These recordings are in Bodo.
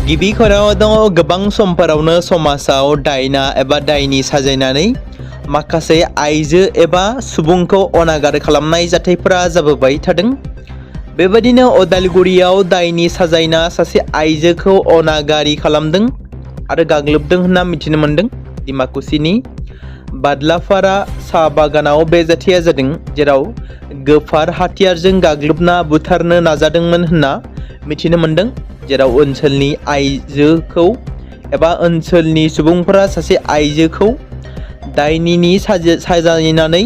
गिबि खौराङाव दङ गोबां समफोरावनो समाजाव दायना एबा दायनि साजायनानै माखासे आइजो एबा सुबुंखौ अनागार खालामनाय जाथायफोरा जाबोबाय थादों। बेबायदिनो अदालगुरियाव दायनि साजायना सासे आइजोखौ अनागारि खालामदों आरो गाग्लोबदों होनना मिथिनो मोन्दों। डिमाकुसिनि बादलाफारा साहा बागानाव बे जाथाया जादों, जेराव गोफार हाथियारजों गाग्लोबना बुथारनो नाजादोंमोन होनना मिथिनो मोन्दों। जेराव ओनसोलनि आइजोखौ एबा ओनसोलनि सुबुंफोरा सासे आइजोखौ दायनिनि साजायनानै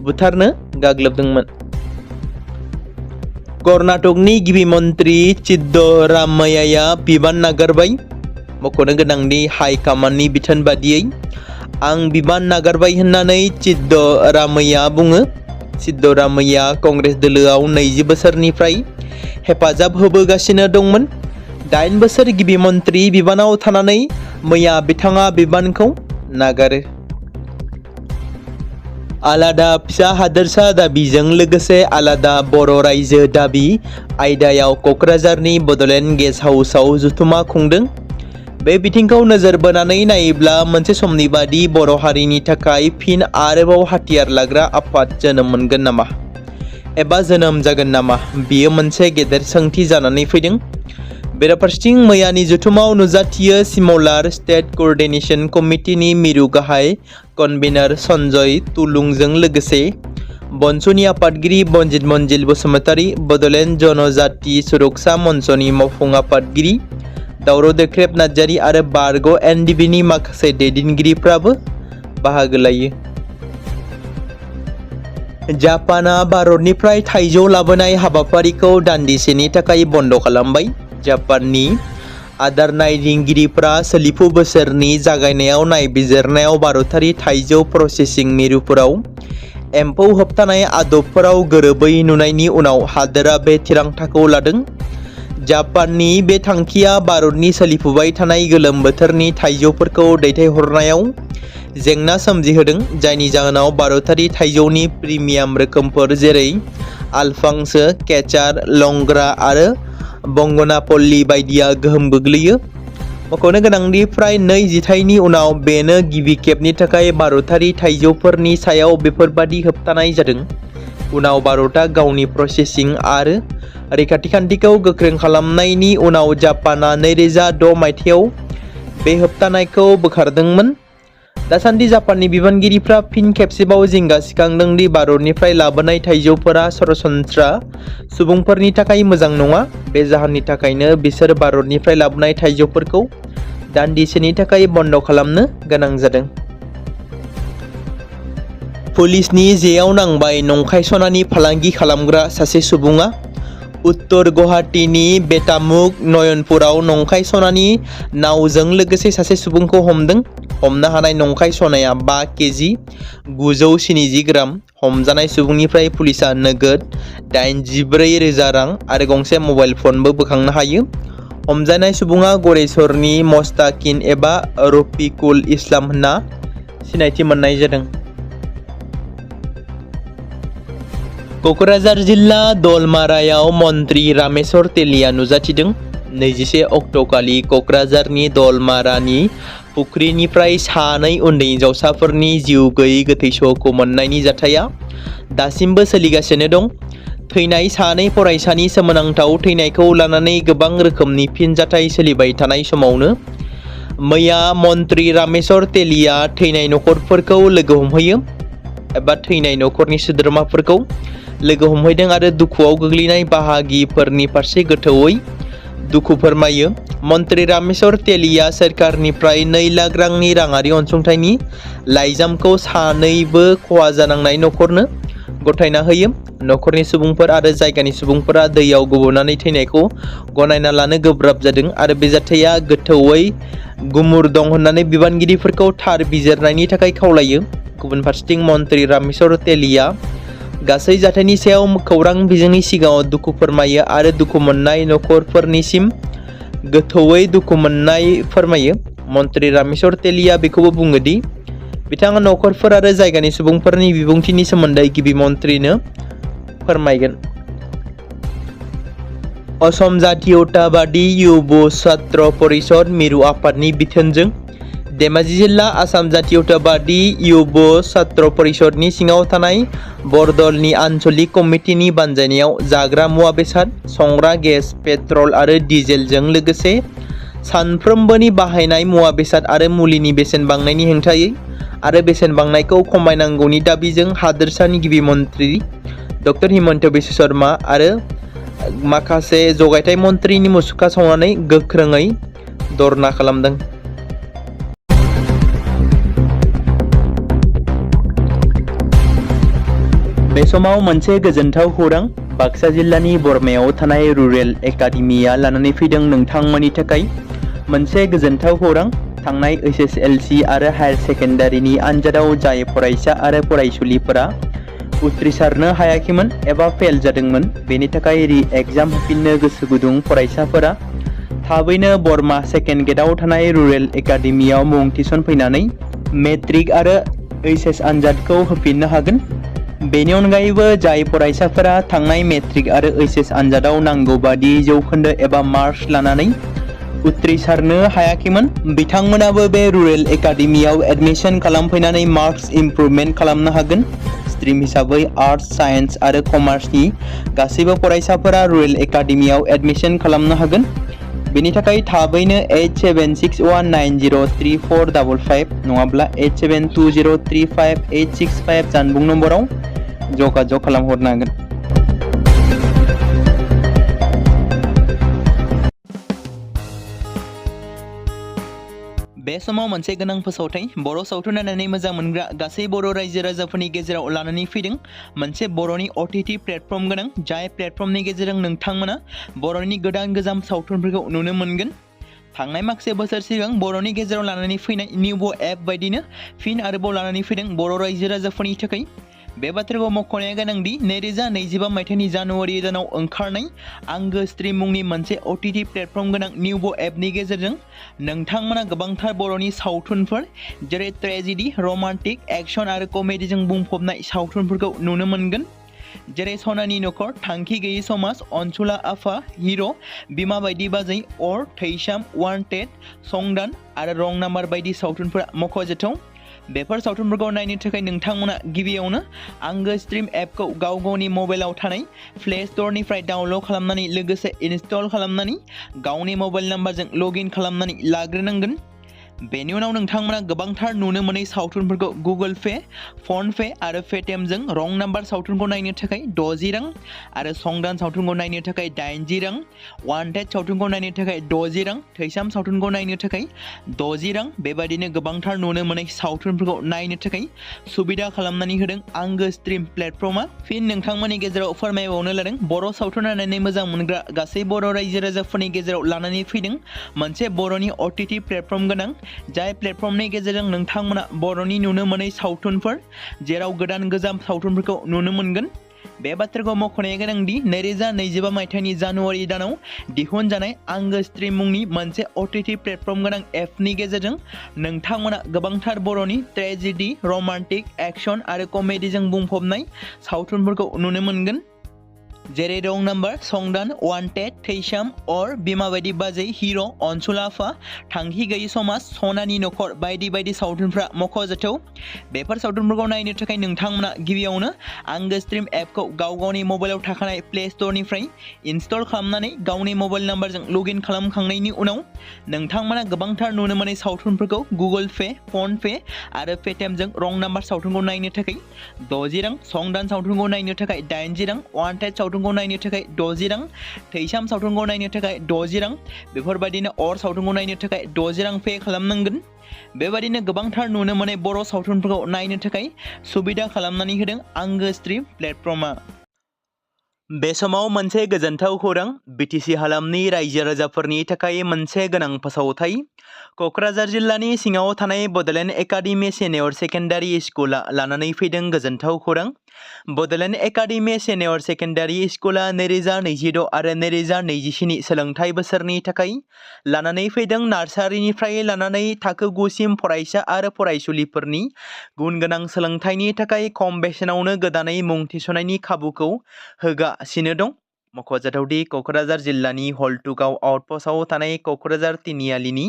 बुथारनो गाग्लोबदोंमोन। कर्नाटकनि गिबि मन्त्रि सिद्धरामैयाया बिबान नागारबाय। मख'नो गोनांदि हाइकमान्डनि बिथोन बादियै आं बिबान नागारबाय होननानै सिद्धरामैया बुङो। सिद्धरामैया कंग्रेस दोलोआव 20 बोसोरनिफ्राय हेफाजाब होबोगासिनो दंमोन। 8 बोसोर गिबि मन्त्रि बिबानाव थानानै मैया बिथाङा बिबानखौ नागारो। आलादा फिसा हादोरसा दाबिजों लोगोसे आलादा बर' रायजो दाबि आयदायाव क'क्राझारनि बड'लेण्ड गेस्ट हाउसआव जथुमा खुंदों। बे बिथिंखौ नोजोर बोनानै नायोब्ला मोनसे समनि बादि बर' हारिनि थाखाय फिन आरोबाव हाथियार लाग्रा आफाद जोनोम मोनगोन नामा एबा जोनोम जागोन नामा, बियो मोनसे गेदेर सोंथि जानानै फैदों। बेराफारसेथिं मैयानि जथुमाव नुजाथियो सिमलार स्टेट क'अर्डिनेशन कमिटिनि मिरु गाहाय कनभेनार सन्जय तुलुंजों लोगोसे बनसुनि आफादगिरि बनजित मन्जिल बसुमतारी, बड'लेण्ड जनजाति सुरक्षा मन्चनि मावफुं आफादगिरि दावराव देख्रेब नार्जारी आरो बारग' एनडिबिनि माखासे दैदेनगिरिफ्राबो बाहागो लायो। जापानआ भारतनिफ्राय थाइजौ लाबोनाय हाबाफारिखौ दान्दिसेनि थाखाय बन्द' खालामबाय। जापाननि आदार नायदिंगिरिफ्रा सोलिफु बोसोरनि जागायनायाव नायबिजिरनायाव भारतारि थाइजौ प्रसेसिं मिरुफोराव एम्फौ होबथानाय आदबफोराव गोरोबै नुनायनि उनाव हादोरा बे थिरांथाखौ लादों। जापाननि बे थांखिया भारतनि सोलिफुबाय थानाय गोलोम बोथोरनि थाइजौफोरखौ दैथायहरनायाव जेंना सोमजिहोदों, जायनि जाहोनाव भारतारि थाइजौनि प्रिमियाम रोखोमफोर जेरै आलफांसो, केचार, लंग्रा आरो बंगनापल्ली बायदिया गोहोम गोग्लैयो। मख'नो गोनांदि फ्राय 2 जिथाइनि उनाव बेनो गिबि खेबनि थाखाय भारतारि थाइजौफोरनि सायाव बेफोरबादि होबथानाय जादों। उनाव भारतआ गावनि प्रसेसिं आरो रैखाथि खान्थिखौ गोख्रों खालामनायनि उनाव जापानआ 2006 मायथाइयाव बे होबथानायखौ बोखारदोंमोन। दासान्दि जापाननि बिबानगिरिफ्रा फिन खेबसेबाव जिंगा सिखांदों दि भारतनिफ्राय लाबोनाय थाइजौफोरा सरासनस्रा सुबुंफोरनि थाखाय मोजां नङा। बे जाहोननि थाखायनो बिसोर भारतनिफ्राय लाबोनाय थाइजौफोरखौ दान्दिसेनि थाखाय बन्द' खालामनो गोनां जादों। पुलिसनि जेयाव नांबाय नंखाय सनानि फालांगि खालामग्रा सासे सुबुङा। उत्तर गुवाहाटीनि बेतामुग नयनपुराव नंखाय सनानि नावजों लोगोसे सासे सुबुंखौ हमदों। हमनो हानाय नंखाय सनाया 5 केजि 970 ग्राम। हमजानाय सुबुंनिफ्राय पुलिसा नोगोद 84,000 रां आरो गंसे मबाइल फनबो बोखांनो हायो। हमजानाय सुबुङा गरेस्वरनि मस्ताकिन एबा रफिकुल इस्लाम होनना सिनायथि मोननाय जादों। क'क्राझार जिल्ला दलमारायाव मन्त्रि रामेश्वर तेलिया नुजाथिदों। 21 अक्ट'खालि क'क्राझारनि दलमारानि फुख्रिनिफ्राय 2 उन्दै हिनजावसाफोरनि जिउ गैयै गोथै सह'खौ मोननायनि जाथाया दासिमबो सोलिगासिनो दं। थैनाय 2 फरायसानि सोमोनांथाव थैनायखौ लानानै गोबां रोखोमनि फिनजाथाय सोलिबाय थानाय समावनो मैया मन्त्रि रामेश्वर तेलिया थैनाय नखरफोरखौ लोगो हमहैयो एबा थैनाय नखरनि सोद्रोमाफोरखौ लोगो हमहैदों आरो दुखुआव गोग्लैनाय बाहागिफोरनि फारसे गोथौयै दुखु फोरमायो। मन्त्रि रामेश्वर तेलिया सोरखारनिफ्राय 2 लाख रांनि राङारि अनसुंथाइनि लाइजामखौ 2बो खहा जानांनाय नखरनो गथायना होयो। नखरनि सुबुंफोर आरो जायगानि सुबुंफोरा दैयाव गब'नानै थैनायखौ गनायना लानो गोब्राब जादों आरो बे जाथाया गोथौयै गुमुर दं होननानै बिबानगिरिफोरखौ थार बिजिरनायनि थाखाय खावलायो। गुबुन फारसेथिं मन्त्रि रामेश्वर तेलिया गासै जाथायनि सायाव खौरां बिजोंनि सिगाङाव दुखु फोरमायो आरो दुखु मोननाय नखरफोरनिसिम गोथौयै दुखु मोननाय फोरमायो। मन्त्रि रामेश्वर तेलिया बेखौबो बुङो दि बिथाङा नखरफोर आरो जायगानि सुबुंफोरनि बिबुंथिनि सोमोन्दै गिबि मन्त्रिनो फोरमायगोन। असम जातीयतावादी युब छात्र परिषद मिरु आफादनि बिथोनजों धेमाजि जिल्ला आसाम जातीयतावादी युब छात्र परिषदनि सिङाव थानाय बरदलनि आन्चलिक कमिटिनि बानजायनायाव जाग्रा मुवा बेसाद, संग्रा गेस, पेट्रल आरो डिजेलजों लोगोसे सानफ्रोमबोनि बाहायनाय मुवा बेसाद आरो मुलिनि बेसेन बांनायनि हेंथायै आरो बेसेन बांनायखौ खमायनांगौनि दाबिजों हादोरसानि गिबि मन्थ्रि डक्टर हिमन्त बिश्व शर्मा आरो माखासे जगायथाय मन्थ्रिनि मुसुखा सावनानै गोख्रोङै धरना खालामदों। बे समाव मोनसे गोजोनथाव खौरां बाक्सा जिल्लानि बरमायाव थानाय रुरेल एकाडेमिया लानानै फैदों नोंथांमोननि थाखाय मोनसे गोजोनथाव खौरां। थांनाय एसएसएलसी आरो हायार सेकेन्डारिनि आनजादाव जाय फरायसा आरो फरायसुलिफोरा उथ्रिसारनो हायाखैमोन एबा फेल जादोंमोन, बेनि थाखाय रि एग्जाम होफिननो गोसो गुदुं फरायसाफोरा थाबैनो बरमा सेकेन्ड गेटआव थानाय रुरेल एकाडेमियाव मुं थिसनफैनानै मेट्रिक आरो एचएस आनजादखौ होफिननो हागोन। बेनि अनगायैबो जाय फरायसाफोरा थांनाय मेट्रिक आरो एचएस आनजादाव नांगौ बादि जौखोन्दो एबा मार्क्स लानानै उथ्रिसारनो हायाखैमोन, बिथांमोनाबो बे रुरेल एकाडेमियाव एडमिशन खालामफैनानै मार्क्स इमप्रुभमेन्ट खालामनो हागोन। स्ट्रिम हिसाबै आर्ट्स, साइन्स आरो कमार्सनि गासैबो फरायसाफोरा रुरेल एकाडेमियाव एडमिशन खालामनो हागोन। बेनि थाखाय थाबैनो 8761903455 नङाब्ला 8720358865 जानबुं नम्बराव जगाजग खालामहरनो हागोन। बे समाव मोनसे गोनां फोसावथाय बर' सावथुन नायनानै मोजां मोनग्रा गासै बर' रायजो राजाफोरनि गेजेराव लानानै फैदों मोनसे बर'नि OTT प्लेटफर्म गोनां, जाय प्लेटफर्मनि गेजेरजों नोंथांमोना बर'नि गोदान गोजाम सावथुनफोरखौ नुनो मोनगोन। थांनाय माखासे बोसोर सिगां बर'नि गेजेराव लानानै फैनाय निउबो एप बायदिनो फिन आरोबाव लानानै फैदों बर' रायजो राजाफोरनि थाखाय। बे बाथ्राखौ मख'नाया गोनांदि 2025 मायथाइनि जानुवारि दानाव ओंखारनाय आंगो स्ट्रिम मुंनि मोनसे OTT प्लेटफर्म गोनां निउबो एपनि गेजेरजों नोंथांमोना गोबांथार बर'नि सावथुनफोर जेरै ट्रेजेडि, रमान्टिक, एक्शन आरो कमेडिजों बुंफबनाय सावथुनफोरखौ नुनो मोनगोन। जेरै सनानि नखर, थांखि गैयै समाज, अनसुला आफा, हिर', बिमा बायदि बाजै, अर, थैसाम, वान्टेड, संदान आरो रं नाम्बार बायदि सावथुनफोरा मख'जाथाव। बेफोर सावथुनफोरखौ नायनो थाखाय नोंथांमोना गिबियावनो आंगो स्ट्रिम एपखौ गाव गावनि मबाइलाव थानाय प्ले स्ट'रनिफ्राय डाउनल'ड खालामनानै लोगोसे इनस्टल खालामनानै गावनि मबाइल नाम्बारजों लगइन खालामनानै लाग्रोनांगोन। बेनि उनाव नोंथांमोना गोबांथार नुनो मोनै सावथुनफोरखौ गुगोल पे, फन पे आरो पेटिएमजों रं नाम्बार सावथुनखौ नायनो थाखाय 60 रां आरो संदान सावथुनखौ नायनो थाखाय 80 रां, वान्टेड सावथुनखौ नायनो थाखाय 60 रां, थैसाम सावथुनखौ नायनो थाखाय 60 रां बेबायदिनो गोबांथार नुनो मोनै सावथुनफोरखौ नायनो थाखाय सुबिदा खालामनानै होदों आंगो स्ट्रिम प्लेटफर्मा। फिन नोंथांमोननि गेजेराव फोरमायबावनो लादों बर' सावथुन नायनानै मोजां मोनग्रा गासै बर' रायजो राजाफोरनि गेजेराव लानानै फैदों मोनसे बर'नि OTT प्लेटफर्म गोनां, जाय प्लेटफर्मनि गेजेरजों नोंथांमोना बर'नि नुनो मोनै सावथुनफोर जेराव गोदान गोजाम सावथुनफोरखौ नुनो मोनगोन। बे बाथ्राखौ मख'नाया गोनांदि 2025 मायथाइनि जानुवारि दानाव दिहुनजानाय आंगो स्ट्रिम मुंनि मोनसे OTT प्लेटफर्म गोनां एपनि गेजेरजों नोंथांमोना गोबांथार बर'नि ट्रेजेडि, रमान्टिक, एक्शन आरो कमेडिजों बुंफबनाय सावथुनफोरखौ नुनो मोनगोन। जेरै रं नाम्बार, संदान, वान्टेड, थैसाम, अर, बिमा बायदि बाजै, हिर', अनसुला आफा, थांखि गैयै समाज, सनानि नखर बायदि बायदि सावथुनफ्रा मख'जाथाव। बेफोर सावथुनफोरखौ नायनो थाखाय नोंथांमोना गिबियावनो आंगो स्ट्रिम एपखौ गाव गावनि मबाइलाव थाखानाय प्ले स्ट'रनिफ्राय इनस्टल खालामनानै गावनि मबाइल नाम्बारजों लगइन खालामखांनायनि उनाव नोंथांमोना गोबांथार नुनो मोनै सावथुनफोरखौ गुगोल पे, फन पे आरो पेटिएमजों रं नाम्बार सावथुनखौ नायनो थाखाय 60 रां, संदान सावथुनखौ नायनो थाखाय 80 रां, वान्टेड सावथुनखौ नायनो थाखाय 60 रां, थैसाम सावथुनखौ नायनो थाखाय 60 रां बेफोरबायदिनो अर सावथुनखौ नायनो थाखाय 60 रां पे खालामनांगोन। बेबायदिनो गोबांथार नुनो मोनै बर' सावथुनफोरखौ नायनो थाखाय सुबिदा खालामनानै होदों आंगो स्ट्रिम प्लेटफर्मा। बे समाव मोनसे गोजोनथाव खौरां BTC हालामनि रायजो राजाफोरनि थाखाय मोनसे गोनां फोसावथाय। क'क्राझार जिल्लानि सिङाव थानाय बड'लेण्ड एकाडेमि सिनियर सेकेन्डारि स्कुला लानानै फैदों गोजोनथाव खौरां। बड'लेण्ड एकाडेमि सिनियर सेकेन्डारि स्कुला 2026 आरो 2027 सोलोंथाइ बोसोरनि थाखाय लानानै फैदों नार्सारिनिफ्राय लानानै थाखो 9 सिम फरायसा आरो फरायसुलिफोरनि गुन गोनां सोलोंथाइनि थाखाय खम बेसेनावनो गोदानै मुं थिसननायनि खाबुखौ होगासिनो दं। मख'जाथावदि क'क्राझार जिल्लानि हल्टुगाव आउटपस्टआव थानाय क'क्राझार तिनिआलिनि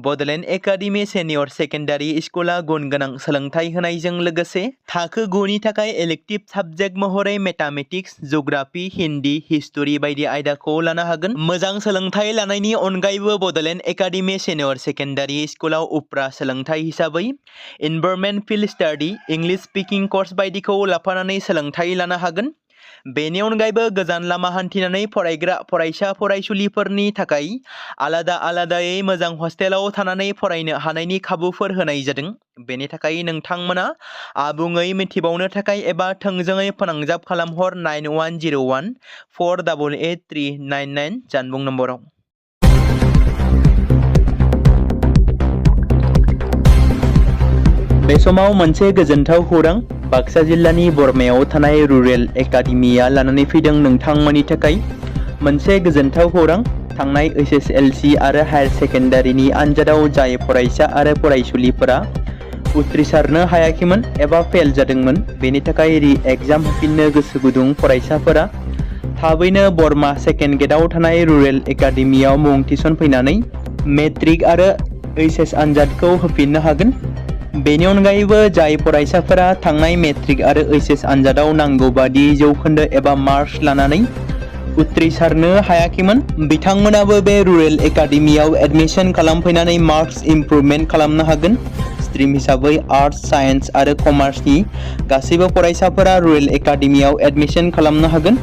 बड'लेण्ड एकाडेमि सेनियर सेकेन्डारि स्कुला गुन गोनां सोलोंथाइ होनायजों लोगोसे थाखो 9 नि थाखाय इलेक्टिभ साबजेक्ट महरै मेथामेटिक्स, जिअ'ग्राफि, हिन्दी, हिस्टरि बायदि आयदाखौ लानो हागोन। मोजां सोलोंथाइ लानायनि अनगायैबो बड'लेण्ड एकाडेमि सेनियर सेकेन्डारि स्कुलाव उफ्रा सोलोंथाइ हिसाबै environment field study, English speaking course बायदिखौ लाफानानै सोलोंथाइ लानो हागोन। बेनि अनगायैबो गोजान लामा हान्थिनानै फरायग्रा फरायसा फरायसुलिफोरनि थाखाय आलादायै मोजां हस्टेलाव थानानै फरायनो हानायनि खाबुफोर होनाय जादों। बेनि थाखाय नोंथांमोना आबुङै मिथिबावनो थाखाय एबा थोंजोङै फोनांजाब खालामहर 9101 488 399 जानबुं नम्बराव। बे समाव मोनसे गोजोनथाव खौरां बाक्सा जिल्लानि बरमायाव थानाय रुरेल एकाडेमिया लानानै फैदों नोंथांमोननि थाखाय मोनसे गोजोनथाव खौरां। थांनाय SSLC आरो हायार सेकेन्डारिनि आनजादाव जाय फरायसा आरो फरायसुलिफोरा उथ्रिसारनो हायाखैमोन एबा फेल जादोंमोन, बेनि थाखाय रि-एग्जाम होफिननो गोसो गुदुं फरायसाफोरा थाबैनो बरमा सेकेन्ड गेटआव थानाय रुरेल एकाडेमियाव मुं थिसनफैनानै मेट्रिक आरो HS आनजादखौ होफिननो हागोन। बेनि अनगायैबो जाय फरायसाफोरा थांनाय मेट्रिक आरो HS आनजादाव नांगौ बादि जौखोन्दो एबा मार्क्स लानानै उथ्रिसारनो हायाखैमोन, बिथांमोनाबो बे रुरेल एकाडेमियाव एडमिशन खालामफैनानै मार्क्स इमप्रुभमेन्ट खालामनो हागोन। स्ट्रिम हिसाबै आर्टस, साइन्स आरो कमार्सनि गासैबो फरायसाफोरा रुरेल एकाडेमियाव एडमिशन खालामनो हागोन।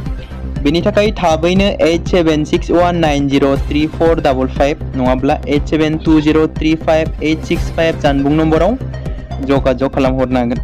बेनि थाखाय थाबैनो 8761903455 नङाब्ला 8720358865 जानबुं नम्बराव जगाजग खालामहरनो हागोन।